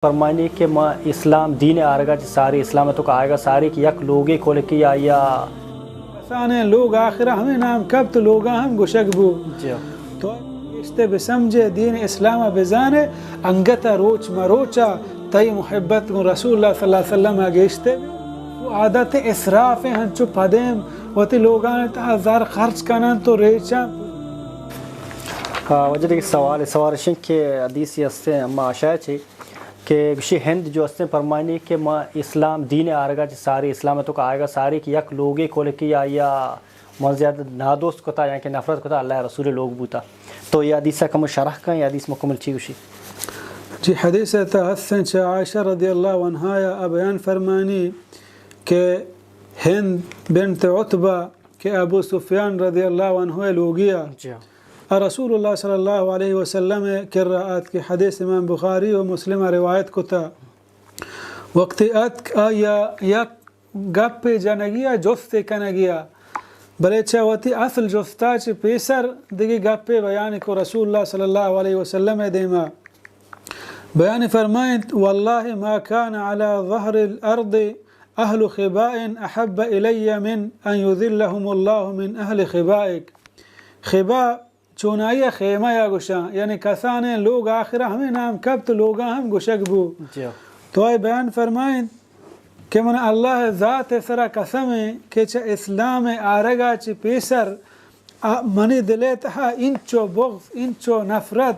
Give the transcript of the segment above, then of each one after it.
فرمائنی کہ ما اسلام دین آرگا چہ ساری، اسلام تو آئیگا ساری کہ یک لوگے کلکی آیا۔ کسانیں لوگ آخرا ہمیں نام کپت، لوگا ہم گشگ بو۔ جی۔ تو گیشتے بسمجھے، دین اسلام بزانے، انگت روچ مروچا تئی محبت گوں رسول اللہ صلی اللہ علیہ وسلم گیشتے بی۔ و عادت اسراف ہنچو پدیم وتی لوگان تہا زر خرچ کنن تو ریچاں۔ آ، واجہ دیگہ سوال، سوال شنگ کہ حدیثی ہستے، اما عائشہ چی کہ گوشی ہند جو ہستیں فرمائنی کہ ما اسلام دین آرگا چہ ساری، اسلام تو آئیگا ساری کہ یک لوگے کلکی آیا من زیادہ نادوست کتا یا کہ نفرت کتا، اللہ رسول لوگ بوتا۔ تو یہ حدیث کم شرح کن، یہ حدیث مکمل چی گوشی؟ جی، حدیث تا ہستیں چہ عائشہ رضی اللہ عنہا یا بیان فرمانی کہ ہند بنت عتبہ کہ ابو سفیان رضی اللہ عنہ لوگیا جی۔ آ رسول اللہ صلی اللہ علیہ وسلم کرا آت کہ حدیث امام بخاری و مسلم روایت کتا۔ وقتی اتک آیا یک گپے جنگیا، جستے کنگیا، بلے چہ وتی اصل جستا چہ پیسر دگہ گپے بیان کو رسول اللہ صلی اللہ علیہ وسلم دیما۔ بیان فرمائنت، واللہ ما کان علی ظہر الارض اہل خباء احب الی من ان یذلهم اللہ من اہل خبائک۔ خباء چونائی ء خیمہ یا گوشاں، یعنی کسانیں لوگ آخرا ہمیں نام کپت، لوگاں ہم گوشگ بو۔ جی۔ تو آئی بیان فرمائیں کہ من اللہ ذات سرا قسم کہ چہ اسلام آرگا چہ پیسر آ منی دل تہا انچو بغض، انچو نفرت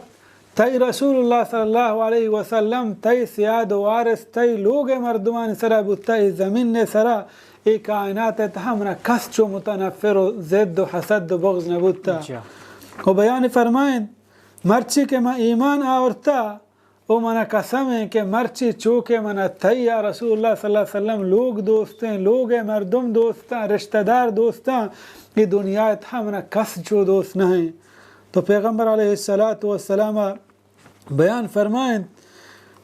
تئی رسول اللہ صلی اللہ علیہ وسلم، تئی سیاد و وارث، تئی لوگ مردمانی سرا بوتا، اے زمین سرا، اے کائنات تہا منا کس چو متنفر و ضد و حسد و بغض نبوتا۔ جی۔ و بیان فرمائیں، مرچی کہ من ایمان آورتا، او منا قسم ہے کہ مرچی چو کہ منا تئی یا رسول اللہ صلی اللہ علیہ وسلم لوگ دوستیں، لوگ مردم دوستاں، رشتہ دار دوستاں، اے دنیا تہا منا کس چو دوست نہیں۔ تو پیغمبر علیہ الصلوۃ والسلام بیان فرمائنت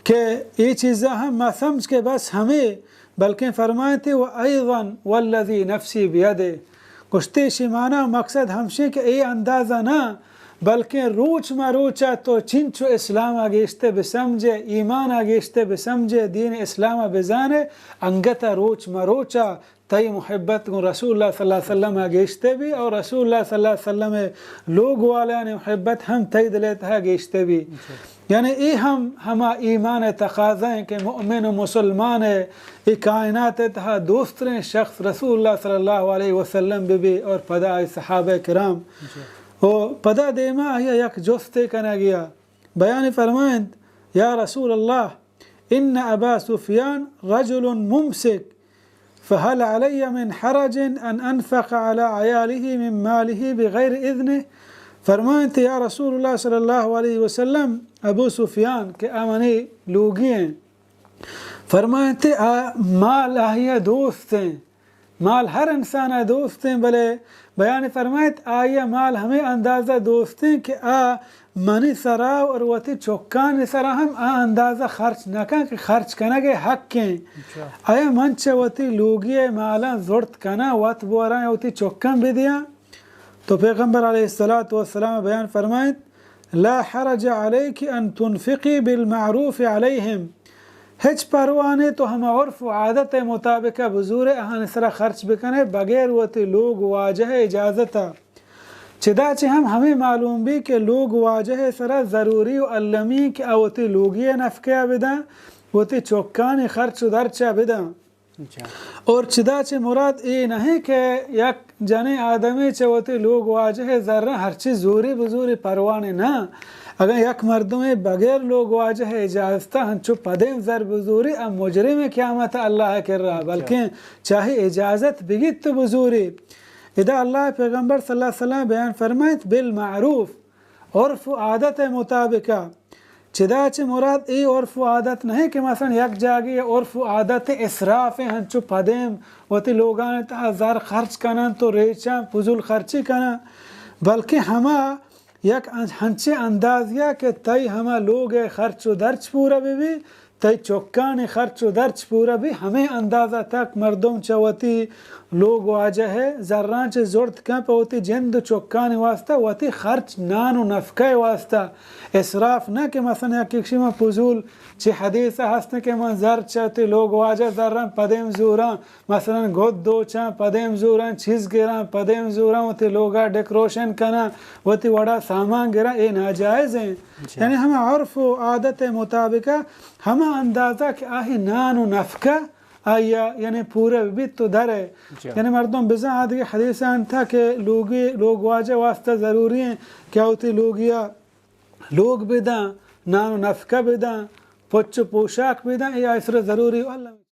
کہ اے چیزاں ہم ما سمجھ کہ بس ہمیں، بلکیں فرمائنت و ایضا والذی نفسی بیدہ۔ گوشتے شی معنی و مقصد ہمشیں کہ اے اندازہ نہ، بلکیں روچ ما روچا تو چنچو اسلام آ گیشتے بسمجھے، ایمان آ گیشتے بسمجھے، دین اسلام آ بزانے، انگت روچ ما روچا تئی محبت گوں رسول اللہ صلی اللہ علیہ وسلم ء گیشتے بی اور رسول اللہ صلی اللہ علیہ وسلم ء لوگ والانی محبت ہم تئی دل ء تہا گیشتے بی۔ جی۔ یعنی اے ہم ہما ایمان ء تقاضا ہیں کہ مؤمن و مسلمان ء اے کائنات ء تہا دوستریں شخص رسول اللہ صلی اللہ علیہ وسلم بہ بی اور پدا آئی صحابہ کرام۔ جی۔ و پدا دیما آیا یک جستے کنگیا بیان فرمائنت، یا رسول اللہ، ان ابا سفیان رجل ممسک، فهل علی من حرج ان انفق علی عیاله من ماله بغیر اذنه؟ فرمائنت، یا رسول اللہ صلی اللہ علیہ وسلم، ابو سفیان کہ آ منی لوگی ہیں، فرمائنت، آ مال آہیا دوست ہیں، مال ہر انسان ء دوست ہیں، بلے بیان فرمائیت، آئی ء مال ہمے اندازہ دوست ہیں کہ آ منی سرا اور وتی چکانی سرا ہم آ اندازہ خرچ نہ کن کہ خرچ کنگ ء حق ہیں۔ اچھا۔ آیا من چہ وتی لوگی ء مالاں زرت کناں، وت بوراں یا وتی چکاں بدیاں؟ تو پیغمبر علیہ الصلوۃ والسلام بیان فرمائیت، لا حرج علیک ان تنفقی بالمعروف علیہم۔ ہچ پرواہ نے تو ہما عرف و عادت ء مطابق ء بزورے آہانی سرا خرچ بکنے بغیر وتی لوگ واجہ ء اجازت ء۔ چدا چہ ہم ہمے معلوم بی کہ لوگ واجہ ء سرا ضروری و المی کہ آ وتی لوگی ء نفقہ ء بداں، وتی چکانی خرچ و درچ ء بداں۔ اچھا۔ اور چدا چہ مراد اے نہ کہ یک جنیں آدمے چہ وتی لوگ واجہ ء زراں ہرچی زوری بزوری پرواہ نے نہ۔ اگاں یک مردمے بغیر لوگ واجہ ء اجازت ء ہنچو پدیں زر بزوری، آ مجرم قیامت اللہ ء کرا، بلکیں چاہے اجازت بگیت تو بزوری۔ ادا اللہ ء پیغمبر صلی اللہ علیہ وسلم بیان فرمائیت، بالمعروف، عرف و عادت ء مطابق ء۔ چدا چہ مراد اے عرف و عادت نہ کہ مثلاً یک جاگے عرف و عادت اسراف ء، ہنچو پدیم وتی لوگان تہا زر خرچ کنن تو ریچاں فضول خرچی کنن، بلکہ ہما یک ان-، ہنچیں اندازیا کہ تئی ہما لوگ ء خرچ و درچ پورا بہ بی، تئی چکانی خرچ و درچ پورا بی، ہمے اندازہ تک مردم چہ وتی لوگ واجہ ءِ زراں چہ زرت کن پہ وتی جند و چکانی واسطہ، وتی خرچ نان و نفقہ ءِ واسطہ۔ اسراف نہ کہ مثلاً یک کشی من فضول، چہ حدیث ءَ ہست کہ من زر چہ وتی لوگ واجہ زراں پدیم زوراں، مثلاً گد دوچاں پدیم زوراں، چیز گراں پدیم زوراں، وتی لوگا ڈیکوریشن کناں، وتی وڑا سامان گراں، اے ناجائز ہیں۔ یعنی ہمیں عرف و عادت مطابقہ ہمیں اندازہ کہ آہی نان و نفقہ آئی ءَ یعنی پورہ بیت تو درے۔ یعنی مردم بزاں آدگہ حدیث انت کہ لوگی، لوگ واجہ واسطہ ضروری ہیں کہ آ وتی لوگیا لوگ بداں، نان و نفقہ بداں، پچ و پوشاک بداں، اے آئی سر ضروری و اللہ